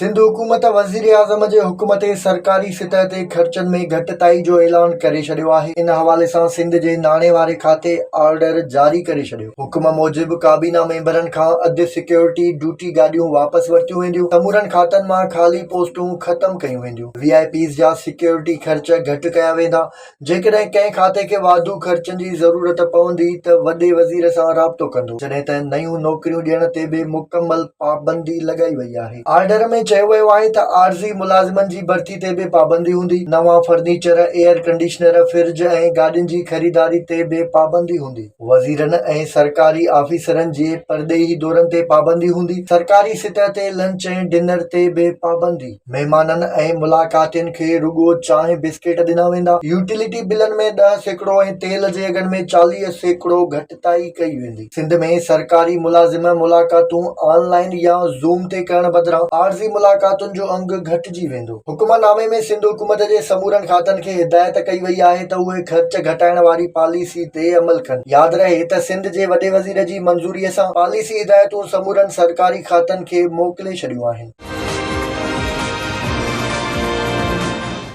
سنڌ حڪومت وزيراعظم جي حڪم تي سرڪاري سطح تي خرچن ۾ گهٽتائي جو اعلان ڪري ڇڏيو آهي. ان حوالي سان سنڌ جي ناڻي واري کاتي آرڊر جاري ڪري ڇڏيو. حڪم موجب ڪابينا ميمبرن کان اڌ سيڪيورٽي ڊيوٽي گاڏيون واپس ورتيون وينديون، سمورن کاتن مان خالي پوسٽون ختم ڪيون وينديون، وي آء پيز جا سيڪيورٽي خرچ گهٽ ڪيا ويندا، جيڪڏهن ڪنهن کاتي کي واڌو خرچن جي ضرورت پوندي ته وڏي وزير سان رابطو ڪندو، جڏهن ته نيون نوڪريون ڏيڻ تي به مڪمل پابندي لڳائي وئي آهي. آرڊر ۾ چيو ويو آهي ته عارضي ملازمن جي ڀرتي تي به پابندي هوندي، نوان فرنيچر، ايئر ڪنڊيشنر، فرج ۽ گاڏين جي خريداري تي به پابندي هوندي. وزيرن ۽ سرڪاري آفيسرن جي پرڏيهي دورن تي پابندي هوندي، سرڪاري سطح تي لنچ ۽ ڊنر تي به پابندي. مهمانن ۽ ملاقاتين کي رڳو چانهه بسڪيٽ ڏنا ويندا، يوٽيلٽي بلن ۾ 10% ۽ تيل جي اگهن ۾ 40% گهٽتائي ڪئي ويندي. سنڌ ۾ سرڪاري ملازم ملاقاتون آن لائن يا زوم تي ڪرڻ بدران عارضي ملاقاتن جو انگ گهٽجي ويندو. حڪم نامي ۾ سنڌ حڪومت جي سمورن کاتن کي هدايت ڪئي وئي آهي ته اهي خرچ گهٽائڻ واري پاليسي تي عمل ڪن. ياد رهي ته سنڌ جي وڏي وزير جي منظوري سان پاليسي هدايتون سمورن سرڪاري کاتن کي موڪلي ڇڏيون آهن.